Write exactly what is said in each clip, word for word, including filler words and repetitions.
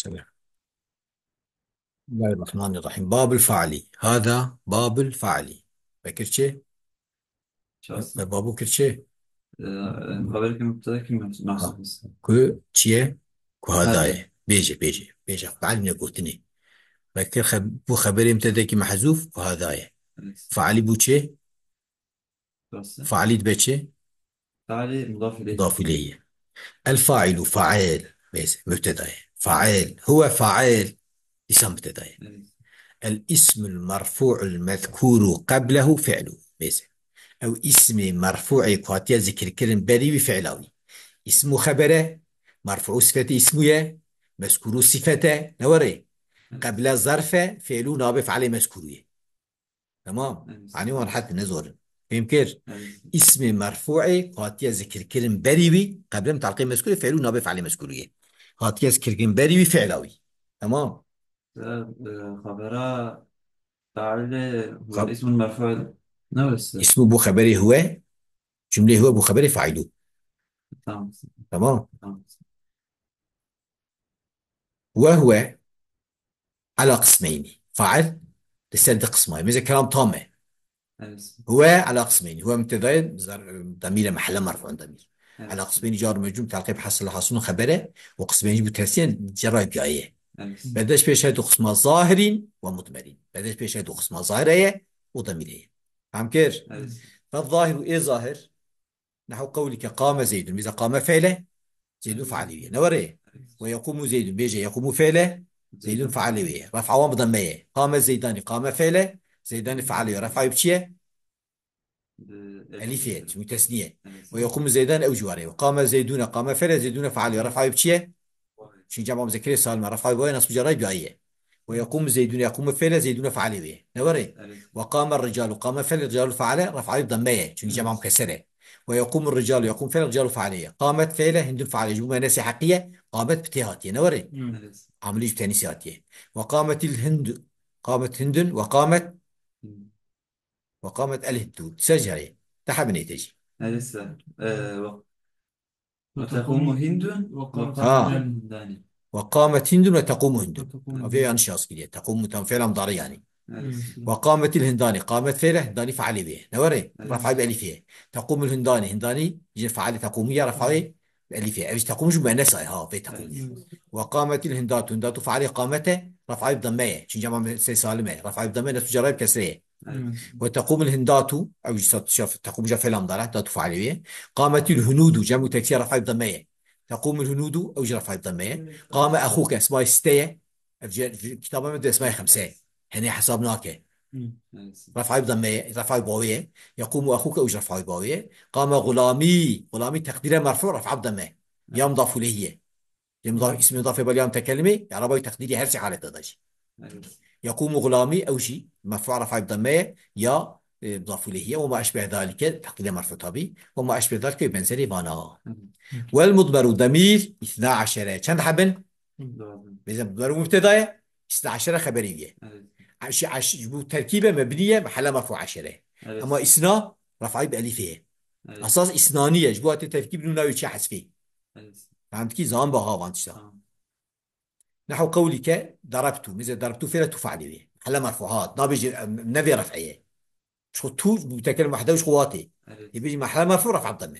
Bismillahirrahmanirrahim. Babul faili. Hada babul faili. Bekir çi? Ças. Ve babu kir çi? Ee, Xebereke mübteda ki mehzûf. Ha. Ku çi ye? Ku hada ye. Bêje, bêje, bêje. Fail ne gotinê. Bekir xe-, bu xeberê mübteda ki mehzûf, ku hada ye. Evet. Faili bu çi? Faili dibe çi? Faili mudaf ileyh. Mudaf ileyh. El failu fail. Bes, mübteda ye. Fail. Huve fail. Îsa mübteda ye. Evet. El ismul merfu'ul mezkuru qablehu fi'lu. Bes. Ew ismê merfu'ê ku hatiye zikirkirin berî wî fi'la wî. Ismu xebere, merfu'u sifeti ismu ye, mezkuru sifete, ne were? Evet. Qeble zarfe, fi'lu nabê failê mezkuru ye. Tamam. Evet. Anî wan rehet ne zor in. Fêm kir? Evet. Îsmê merfu'ê hatiye zikirkirin berî wî, qeble mutaleqê mezkurê, fi'lû nabê fi'lê mezkurî ye. Hatiye zikirkirin berî wî fi'la wî. Tamam. Ee, e, xebera failê huve Xab- ismun merfu' ne weste? Îsmû bu xeberê huve, cumlê huve bu xeberê failû. Tamam. Tamam. Tamam. Ve huve ala qismeynî. Fail li ser di qisma ye. Mesela kelam tam e. Evet. Huve ala qismeynî. Huve mübteda ye, zar-, demîr e, mehelle merfu'un demîr. Evet. Ala qismeynî car mecum telqîb hasıl hasunun xebere, û qismeynî bu tesniye ceray biyaye. Evet. Bedeş pêş her du qisma zahirîn ve mudmerîn. Bedeş pêş her du qisma zahire ye û demîre ye. Fem kir? Evet. Fe zahiru ê zahir. Nehu qewlike qame Zeydun. Bize qame fe'le, Zeydun faali wî ye. Ne were? Ve yekumu Zeydun. Bêje yekumu fe'le, Zeydun faali wî ye. Ref'a wan bi demme ye. Qame Zeydani, qame fe'le, Zeydani faali wî ye. Ref'a wî bi çi ye? Ee, Elîf ye. Çünkü tesniye. Evet. Ve yekumu Zeydan ew ciware. Ve qame Zeydune, qame fe'le, Zeydune faali wî ye. Ref'a wî bi çi ye? Çünkü cema muzekkerê salim e. Ref'a wî bi wawê nasb ceray bi ayê. Ve yekumu Zeydun, yekumu fe'le, Zeydune faali wê. Ne were? Evet. Ve qame ricalu, qame fe'le, ricalu faale, ref'a wî bi demme ye. Çünkü cema mukesser e. Ve yekumu ricalu, yekumu fe'le, ricalu faale ye. Qamet fe'le, Hindun faale. Ji bu muennesê heqî ye. Qamet bi tê hatiye. Ne were? Evet. Amilî ji tenîsê hatiye. Ve qametil Hindu, qamet Hindun, ve qamet, Hı. ve qamet el Hindu. Ser carê. Daha binê te jî. Evet, sir. Ee, ve Ve tekumu Hindun ve qamet Ha. Hindani. Ve qamet Hindun ve tekumu Hindun. Ve tekumu Avê Hindun. Yanlış yaz kiriye. Tekumu tam fi'l mudari yani. Evet. Ve qametil Hindani. Qamet fe'le, Hindani faali wê. Ne were? Evet. Ref'a bi elîfê. Tekumul Hindani. Hindani jin faali tekumu ya ref'a bi elîfê. Ev jî tekumu jî muennes ay ha. Ve tekumu. Evet. Ve qametil Hindatu. Hindatu faali qamete. Ref'a bi demme ye. Çünkü cema mukesser salim e. Ref'a bi demme, nasb ceray bi kesre ye. Evet. Ve tekumul Hindatu, ew jî sat şef, tekum ja felam dara, datu faali wê. Qametil Hunudu, cem û teksîr ref'a bi demme ye. Tekumul Hunudu, ew jî ref'a bi demme ye. Evet. Qame exuke, esmayê site ye. Ev jî, jî kitaba me de esmayê xemse ye. Henê hesab nake. Hı. Evet. Ref'a bi demme ye, ref'a bi wawê ye. Yekumu exuke, ew jî ref'a bi wawê ye. Qame gulami, gulami teqdîre merfu, ref'a bi demme. Ya mudaf ileyh ye. Lê mudaf, ismê mudafê bel ya mutekelimê, ya rabay teqdîrî her sê halete de jî. Evet. Yekumu gulami, ew jî merfu ref'a bi demme ye, ya, e, mudaf ileyh ye, ve ma eşbeh zalike, teqdîre merfu tabî, ve ma eşbeh zalike benzerî vana. Evet. Vel mudmeru demîr, îsna eşere. Çend hebin? Doğru. Bêje mudmeru mübteda ye, îsna eşere xeberî ye. Evet. Eş-, eş-, bu terkîbe mebnî ye, mehelle merfu eşere. Evet. Ama îsna ref'a bi elîfê ye. Evet. Esas îsnanî ye, ji bo hatê terkîb nû navê çi hesfê. Evet. Fehmtikî zaman ba havan tişta. Tamam. Nehu qewlike darabtu. Mize darabtu fêle tu faali wê. Hele merfu hat. Nabêje, em, nevê ref'e ye. Şu tu mutekelim wahde şu watê. Evet. Yê bêjî mehle merfu ref'a bi demme.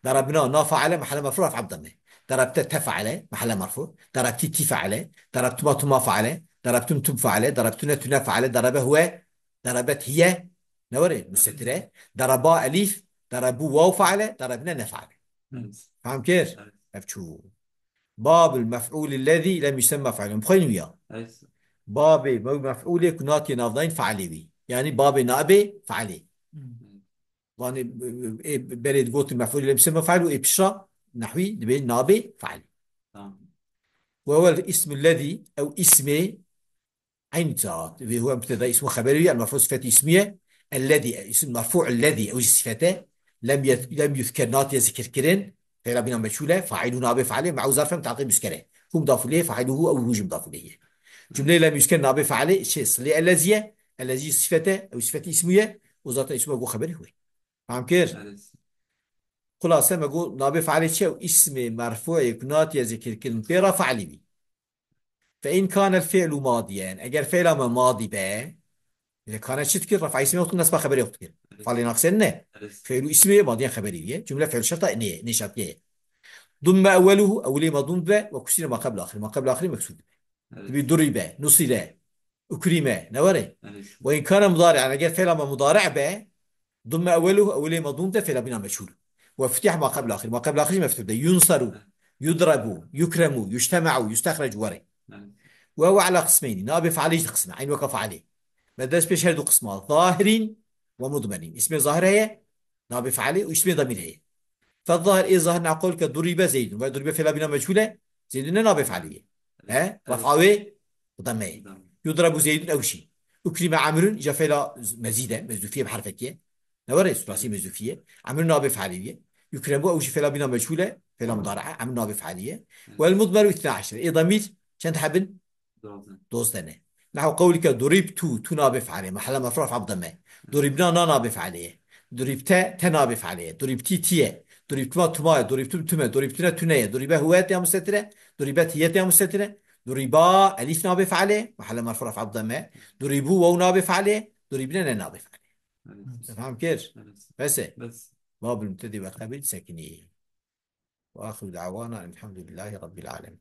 Darabna na faale mehle merfu ref'a bi demme. Darabte te faale mehle merfu. Darabti ti faale. Darabtuma tuma faale. Darabtum tum faale. Darabtune tune faale. Darabe huve. Darabet hiye. Ne were? Müsetire. Daraba elif. Darabu waw faale. Darabne ne faale. Evet. Fam kir? Evet. Ev çû. Babul mef'ûlî lezî lem yusemma fa'iluhu. Bixwînin wî ya. Evet. Babê me-, mef'ûlê ku natiye navdayîn failê wî. Yanî babê naibê failê. Hmm. Vanê, e, e, berê digotin mef'ûlî lem yusemma fa'iluhu, ê pişra nehwî dibê naibê failê. Tamam. Ve huvel ismu lezî, ew ismê Eynî zat. Ve huve mübteda, ismu xeberi ye, el merfu sifeti ismiye. Ellezî, isim merfu ellezî, ew jî sifete. Lem yet-, lem yuzker, natiye zikir kirin. Fêla bîna meçhûl e, faîlû nabê faîlê, me'û zarfe mutaqî muzkere. Hu mudafû leyh, faîlû hu ew hu jî mudafû leyh ye. Cumleyê lem yuzker nabê faîlê, şey, silê ellezî ye. Ellezî sifete, ew sifeti ismu ye. Û zaten ismu ew xeberi hu ye. Fam kir? Evet. Xulase me got, nabê faîlê çi ye? Ew ismê merfu'ê ku natiye zikir kirin, pê ra faîlî bî. Fe in kâne fi'lu madiyen. Eger fi'la me madî be, lê kâne çi dikir? Ref'a îsmê wextî nesba xeberê wextî dikir. Falê naqisên ne. Fi'lu îsmê madiyen xeberî ye. Cumle fi'l şerta nê, nêşatiye ye. Dumme ewweluhu, ewwelê madûm be, ve kusîre ma qebl axir. Ma qebl axirî meksûr be. Dibî durîbe, nusîre, ukrîme, ne were? Ve in kâne mudari'en, eger fi'la me mudari' be, dumme ewweluhu, ewwelê madûm de fi'la bîna meçhûl. Ve futih ma qebl axir, ma qebl axir jî meftuh de. Yunsaru, yudrabu, yukremu, yujtema'u, yustexrecu were. Ve huve ala qismeyni, nabê fe'lê jî di qisme, eyn weka fe'lê. Me dest pêş her du qisma, zahirîn ve mudmerîn. Îsmê zahir heye, nabê fe'lê û îsmê damîr heye. Fe zahir, ê zahir na qol ke durîbe Zeydun. Ve durîbe fi'la bîna meçhûl e, Zeydun ne nabê fe'lê ye. He? Ref'a wê bi demme ye. Yudrabu Zeydun ew jî. Ukrîme Emrun, îca fi'la mezîd e, mezûfî ye bi herfekê. Ne were, sulasî mezûfî ye. Emrun nabê fe'lê ye. Yukremu ew jî fi'la bîna meçhûl e, fi'la mudari'e, Emrun nabê fe'lê ye. Wel mudmeru îthna eşre. Ê damîr çend heb in? Dozdeh ne. Nehu qewlike durîbtu, tu nabê fe'lê, mehelle merfu ref'a bi demme. Durîbna na nabê fe'lê ye. Durîbte, te nabê fe'lê ye. Durîbtî ti ye. Durîbtuma tuma ye. Durîbtum tüme. Durîbtune tüne ye. Durîbe huwe te ya mustetire. Durîbet hiye te ya mustetire. Durîba elîf nabê fe'lê, mehelle merfu ref'a bi demme. Durîbu waw nabê fe'lê. Durîbne ne nabê fe'lê. Feham kir? Bes e. Bes. Babul mübtedi ve xebir sekinî. Ve ahiru da'wana elhamdülillahi rabbil alemin.